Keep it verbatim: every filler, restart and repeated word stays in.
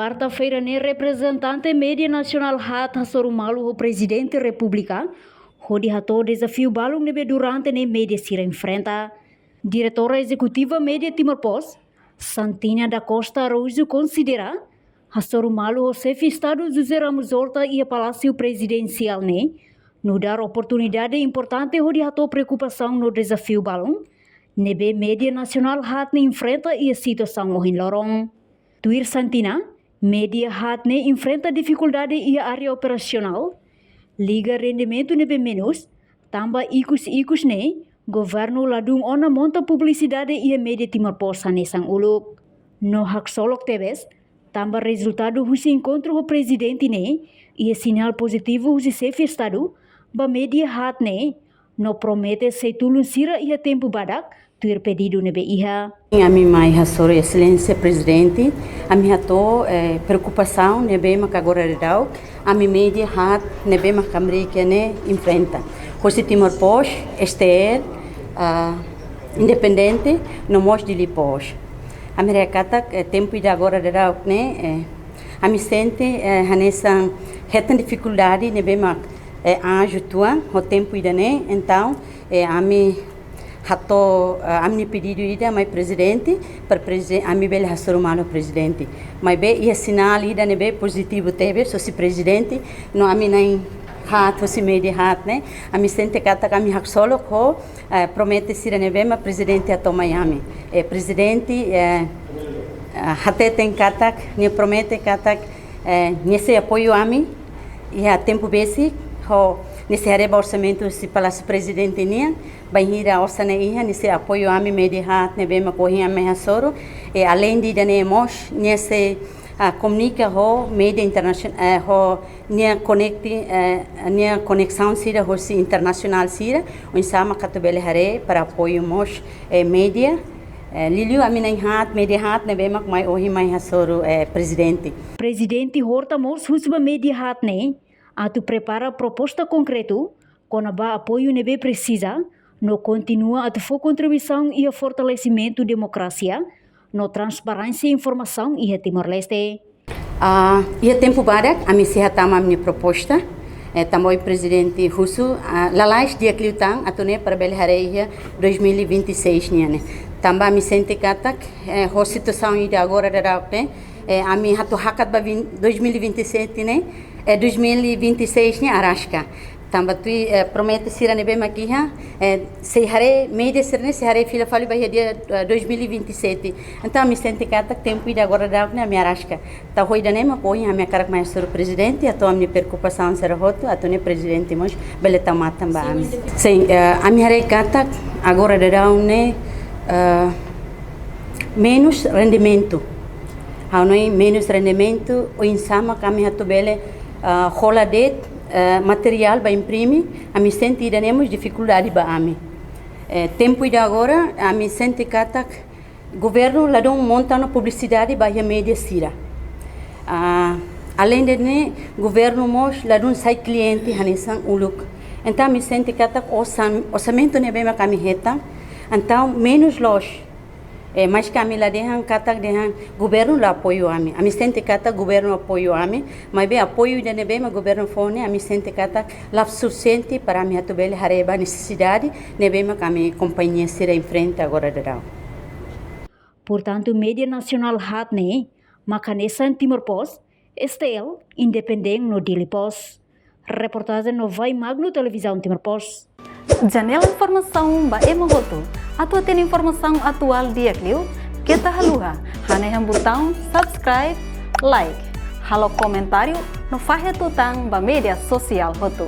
Kuarta-feira ne'e reprezentante média nasionál haat hasoru malu ho Prezidente Repúblika, hodi hato'o dezafiu balun ne'ebé durante ne'e média sira enfrenta. Diretora Ezekutiva Média Timor Post, Santina da Costa Araújo konsidera, hasoru malu ho Xefe Estadu José Ramos Horta iha Palásiu Prezidensiál ne'e, nu'udar oportunidade importante hodi hato'o preokupasaun no dezafiu balun ne'ebé média nasionál haat ne'e enfrenta iha situasaun ohin loron. Tuir Santina, média haat ne'e enfrenta difikuldade iha área operasionál, liga rendimentu ne'ebé menus, tanba ikus-ikus ne'e, governu ladún ona monta publisidade iha média Timor Post hanesan uluk. No haksolok tebes, tanba rezultadu husi enkontru ho Prezidente ne'e, iha sinál pozitivu husi Xefe Estadu ba média haat ne'e, no promete sei tulun sira iha tempu badak, tuir pedidu ne'ebé iha. Ami mai hasoru Exelénsia Prezidente, ami hato'o, eh, preokupasaun ne'ebé maka agora daudaun, ami média haat ne'ebé maka Amérika ne'e enfrenta. Hosi Timor Post, S T L, ah, Independente, no mós Dili Post. Ami haree katak, eh, tempu ida agora daudaun ne'e, eh, ami sente, eh, hanesan hetan difikuldade ne'ebé mak, eh, anju tuan, ho tempu ida-ne'e, entaun, eh, ami hato'o, eh, ami-nia pedidu ida mai Prezidente, para Prezidente, ami bele hasoru malu Prezidente. Maibé iha sinál ida ne'ebé pozitivu tebes, hosi Prezidente, no ami na'in haat, hosi média haat ne'e, ami sente katak ami haksolok ho, eh, promete sira ne'ebé mak Prezidente hato'o mai ami. Eh, Prezidente, eh, eh, hateten katak, nia promete katak, eh, nia sei apoiu ami, iha tempu besik, ho nia sei haree ba orsamentu husi Palásiu Prezidente nian, bainhira osan ne'e iha, nia sei apoiu ami média haat ne'ebé mak ohin ami hasoru, i além de ida-ne'e mós, nia sei, ah, komunika ho média internasionál, eh, ho nia konekte, eh, nia koneksaun sira hosi internasionál sira, oinsá mak atu bele haree para apoiu mós, eh, média, eh, liuliu ami na'in haat, média haat ne'ebé mak mai ohin mai hasoru, eh, Prezidente. Prezidente Horta mós husu ba média haat ne'e, atu prepara proposta konkretu, kona-ba apoiu ne'ebé presiza, no kontinua atu fó kontribuisaun iha fortalesimentu demokrasia, no transparénsia informasaun iha Timor-Leste. Ah, iha tempu badak, ami sei hatama ami-nia proposta, eh, tanba ohin Prezidente husu, ah, lalais di'ak liután, atu nune'e para bele haree iha dois mil e vinte e seis nian ne'e. Tanba ami sente katak, eh, ho situasaun ida agora daudaun ne'e, eh, ami atu hakat ba vin-, dois mil e vinte e sete ne'e, eh, dois mil e vinte e seis ne'e araska. Tanba tuir, eh, promete sira ne'ebé mak iha, eh, sei haree, média sira-ne'e sei haree fila fali ba iha dia, eh, dois mil e vinte e sete. Entaun, ami sente katak tempu ida agora daudaun ne'e ami araska. Entaun, ho ida-ne'e mak ohin ami hakarak mai hasoru Prezidente, hato'o ami-nia preokupasaun sira hotu, atu nune'e Prezidente mós bele tau matan ba ami. Sin, eh, ami haree katak agora daudaun ne'e, eh, menus rendimentu. Ha'u hanoin menus rendimentu, oinsá mak ami atu bele, ah, hola de'it, eh, materiál ba imprime, ami sente ida-ne'e mós difikuldade ba ami. Eh, tempu ida agora, ami sente katak governu ladún monta ona publisidade ba iha média sira. Ah, além de ne'e, governu mós ladún sai kliente hanesan uluk. Entaun, ami sente katak orsam-, orsamentu ne'ebé mak ami hetan, entaun menus loos. Eh, maske ami la dehan katak dehan governu la apoiu ami. Ami sente katak governu apoiu ami, maibé apoiu ida ne'ebé mak governu fó ne'e, ami sente katak la sufisiente para ami atu bele haree ba nesesidade ne'ebé mak ami kompañia sira enfrenta agora daudaun. Portantu, média nasionál haat ne'e mak hanesan Timor Post, S T L, Independente no Dili Post. Reportajen Novai Magno, Televizaun Timor Post. Janela informasaun ba ema hotu. Atu hatene informasaun atuál di'ak liu, keta haluha hanehan butaun subscribe, like, halo komentáriu, no fahe tutan ba média sosiál hotu.